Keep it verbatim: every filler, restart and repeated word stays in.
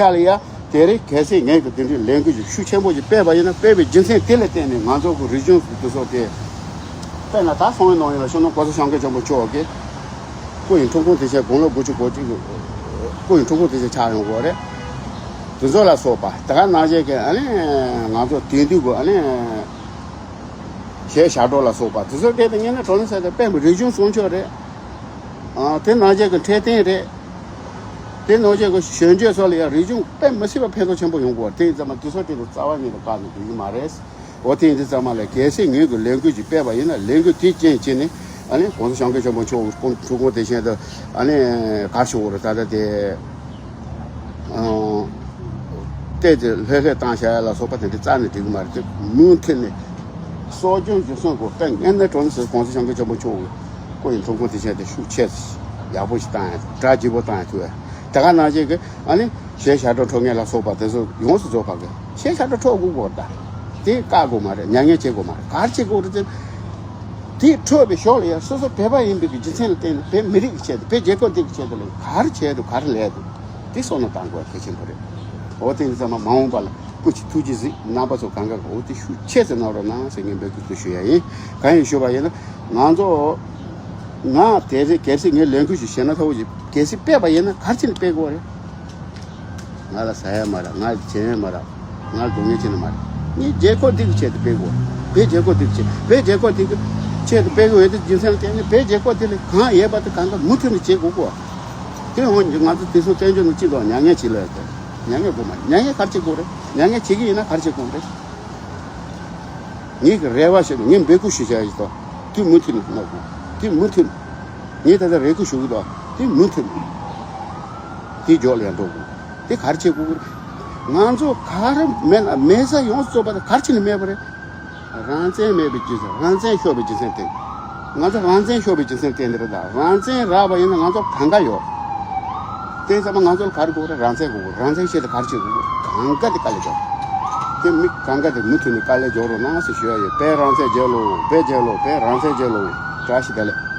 ཡ་ལ་ཡ། དེ་རིང་གལ་སྲིད་ངས་ཀྱི་དེ་འདྲའི་ལས་འགུལ་ཞིག་ཤུགས་ཆེན་པོ་ཞིག་སྤེལ་བ་ཡིན་ན། སྤེལ་བའི་རྒྱུ་མཚན་དེ་ལ་བརྟེན་ནས་ང་ཚོ་གི་རིག་གཞུང་དེ་ཚོ་དེ། དཔེར་ན་ད་སོང་བའི་ནང་ཡིན་ལ་ཤོག་ན། གོང་ས་སྐྱབས་མགོན་ཆེན་པོ་མཆོག་གི་སྐུ་ཡི་འཁྲུངས་སྐར་དེ་ཆེད་དགུང་ལོ་དགུ་བཅུ་གོ་གཅིག་གི་སྐུ་ཡི་འཁྲུངས་སྐར་དེ་ཆེད་ཆགས་ཡོང་གི་རེད། དེ་ཚོ་ལ་སོགས་པ་དེ་ག་ནང་བཞིན་གྱི་ཨ་ནི་ང་ཚོ་དེང་དུས་ཀྱི་ཨ་ནི་གཞས་ཞབས་བྲོ་ལ་སོགས་པ་དེ་ཚོ་སྐད་དུ་ཉན་ན་བགྲོ་གླེང་ཟེར་ཏེ་དཔེ་མི་རིག་གཞུང་སྲུང་སྐྱོབ་རེད། ཨ། དེ་ནང་བཞིན་གྱི་འཕྲོད་བསྟེན་རེད། དེ་ནང་བཞིན་གྱི་གཞོན་སྐྱེས་ཚོ་ལ་ཡང་རིག་གཞུང་དཔེ་མི་སྲིད་པ་ཕན་ཐོགས་ཆེན་པོ་ཡོང་གི་ཡོད་རེད། དེ་ཡིན་ཙང་མ་དེ་ཚོ་དེ་ཚོ་རྩ་བ་ཉིད་ནས་བཀག་ནས་འགྲོ་གི་མ་རེད། འོ། དེ་ཡིན་དུས་ཙང་མ་ལ་གལ་སྲིད་ངོས་ཀྱི་ལས་འགུལ་ཅིག་སྤེལ་བ་ཡིན་ན། ལས་འགུལ་དེའི་རྐྱེན་བྱས་ནས་ཨ་ནི་༸གོང་ས་༸སྐྱབས་མགོན་ཆེན་པོ་མཆོག་གི་སྐུ་འཁྲུངས་སྐར་དེ་བཞིན་དུ་ཨ་ནི་ག་རེ་ཞུ་དགོས་རེད། ད་ལྟ་དེ། ཨང་། བལྟས་ཏེ་ལྷོད་ལྷོད་བཏང་བྱ་ཡ་ལ་སོགས་པ་དེ་འདྲ་རྩ་ནས་འགྲིག་གི་མ་རེད། དེ་མུ་མཐུད་ནས་གསོ་སྐྱོང་རྒྱུན་སྲུང་དགོས། དཔེ་ངན་ནས་གྲོང་ཚོའི་༸གོང་ས་༸སྐྱབས་མགོན་ཆེན་པོ་མཆོག་གི་སྐུ་ཡི་འཁྲུངས་སྐར་དེ་བཞིན་དུ་ཤུགས་ཆེ་ཡག་པོ་ཞིག་བཏང་ཡ། གྲ་རྒྱས་པོ་བཏང་ཡ་ཐུབ་ཡ། དེ་ག་ནང་བཞིན་གྱི་ཨ་ནི་གཞས་ཞབས་བྲོ་འཁྲབ་མཁན་ལ་སོགས་པ་དེ་ཚོ་ཡོངས་སུ་རྫོགས་པ་གི་གཞས་ཞབས་བྲོ་འཁྲབ་དགོས་གོ། ད་དེ་བཀག་དགོས་མ་རེད། མྱ་ངན་བྱེད་དགོས་མ་རེད། ག་རེ་བྱེད་དགོས་རེད་ཟེར། དེ་འཁྲབ་པའི་ཞོར་ལ་ཡང་སོ་སོ་བོད་པ་ཡིན་པའི་གི་རྒྱུ་མཚན་ལ་བརྟེན་ནས་བོད་མི་རིགས་ཀྱི་ཆེད་དུ། བོད་རྒྱལ་ཁབ་འདི་གི་ཆེད་དུ་ལ་ག་རེ་བྱས་འདུག་ག་རེ་ལས་འདུག་དེ་བསམ་བློ་བཏང་དགོས་གལ་ཆེན་པོ་རེད། འོ། དེ་ཡིན་ཙང་མ་མ་འོངས་པ་ལ་སྐུ་མཁྱེན་ཐུགས་རྗེ་གཟིགས། རྣམ་པ་ཚོ་གང་ག་གི་འོ་དེ་ཤུགས་ཆེ་ཙམ་གནང་རོགས་གནང་ཟེར་ངས་འབོད་སྐུལ་ཞུ་ཡ་ཡིན། གང་ཡིན་ཞུས་པ་ཡིན་ན། ང་ཚོ། ང་དེ་རེད། གལ་སྲིད་ངས་ལས་འགུལ་ཞིག་བྱས་ན། ཐོག་ཞིག་གལ་སྲིད་སྤེལ་བ་ཡིན་ན་ག་རེ་བྱས་ནས་སྤེལ་དགོས་རེད། ང་ལ་ཟ་ཡ་མ་རག་ང་ལ་བྱེད་ཡ་མ་རག་ང་ལ་སྡུག་བསྔལ་བྱེད་ནི་མ་རེད། ངས་རྒྱལ་ཁབ་འདི་གི་ཆེད་དུ་སྤེལ་དགོས། བོད་རྒྱལ་ཁབ་འདི་གི་ཆེད། བོད་རྒྱལ་ཁབ་འདི་གི་ཆེད་དུ་སྤེལ་དགོས་ཡོད་དུས་རྒྱུ་མཚན་ལ་བརྟེན་ནས། བོད་རྒྱལ་ཁབ་འདི་ལ་གང་ཡོད་པ་དེ་གང་ག་མུ་མཐུད་ནས་བྱེད་དགོས་གོ། དེ་འོན་ཀྱང་ང་ཚོ་དེང་སང་བཙན་བྱོལ་ནང་སྤྱི་ཚོགས་མྱ་ངན་བྱེད་ལ་ཡོད་དེ། མྱ་ངན་དགོས་མ་རེད། མྱ་ངན་ག་རེ་བྱེད་དགོས་རེད། མྱ་ངན་བྱེད་ཀྱི་ཡིན་ན་ག་རེ་བྱེད་དགོས་རེད། ངེད་ཀྱི་རེ་བ་ཞིག་ངས་འབོད་སྐུལ་ཞུ་བྱ་ཡིན་ཏོ། དེ་མུ་མཐུད་ནས་གནང་དགོས། དེ་མུ་མཐུད་ནས། ངས་ད་ལྟ་རེ་སྐུལ་ཞུ་གི་འདུག་དེ་མུ་མཐུད་ནས། དེ་མགྱོགས་ལ་ཡང་འགྲོ་དགོས། དེ་ག་རེ་བྱེད་དགོས་ཀྱི་རེད། ང་ཚོ་ག་རེ་མེད་ན་མེད་ས་ཡོངས་སུ་རྫོགས་པ་དེ་ག་རེ་བྱས་ནས་མེད་པ་རེད། རང་བཙན་མེད་པའི་རྒྱུ་མཚན། རང་བཙན་ཤོར་བའི་རྒྱུ་མཚན་དེ། ང་ཚོ་རང་བཙན་ཤོར་བའི་རྒྱུ་མཚན་དེ་འདི་རེད། ད་རང་བཙན་རག་པ་ཡིན་ན་ང་ཚོ་གང་ག་ཡོད། དེ་ཚང་མ་ང་ཚོ་ལ་ག་རེ་དགོས་རེད། རང་བཙན་དགོས་རེད། རང་བཙན་ཆེད་དུ་ག་རེ་བྱེད་དགོས་རེད། གང་ག་དེ་དཀའ་ལས་རྒྱོབ། དེ་མི་གང་ག་དེ་མུ་མཐུད་ནས་དཀའ་ལས་རྒྱོབ་རོགས་གནང་ཟེར་ཞུ་ཡ་ཡོད། བོད་རང་བཙན་རྒྱལ་ལོ། བོད་རྒྱལ་ལོ། བོད་རང་བཙན་རྒྱལ་ལོ། བཀྲ་ཤིས་བདེ་ལེགས།